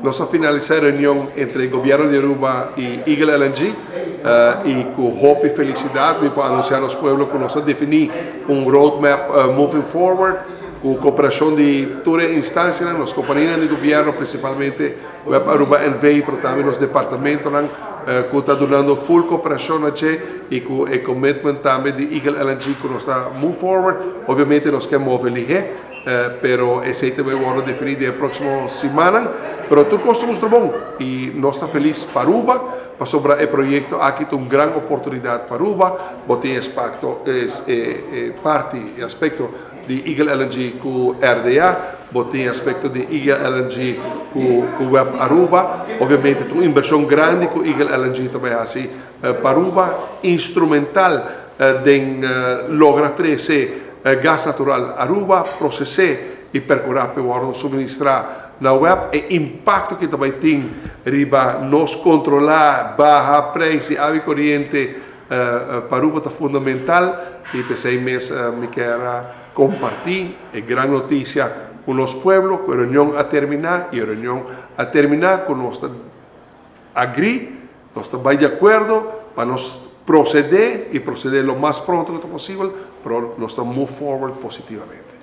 Nos a finalisa e reunion entre Gobierno di Aruba y Eagle LNG y cu hopi felicidad mi por anuncia nos pueblo cu nos a defini un roadmap moving forward cu cooperacion di tur e instancianan, nos companianan di Gobierno, principalmente web Aruba NV, pero tambe nos departamentonan cu ta dunando full cooperacion na dje y cu e commitment tambe di Eagle LNG cu nos ta move forward. Obviamente nos ke move lihe, pero esey ta bay wordo defini den e proximo simannan. Pero tur cos ta mustra bon y nos ta feliz pa Aruba, pasobra e proyecto aki ta un gran oportunidad pa Aruba. Bo tin espacto, e parti, e aspecto di Eagle LNG cu RDA, bo tin aspecto di Eagle LNG cu web Aruba. Obviamente ta un inversion grandi cu Eagle LNG ta bay haci pa Aruba, instrumental den logra trece gas natural Aruba, proces'é y percura p'e wordo suministra na web. E impacto cu ta bay tin riba nos controla baha prijs di awa y coriente pa Aruba ta fundamental y p'esey mes mi kier a comparti e gran noticia cu nos pueblo cu e reunion a termina y e reunion a termina cu nos ta agree, nos ta bay di acuerdo pa nos procede y procede lo mas pronto cu ta posibel, pero nos ta move forward positivamente.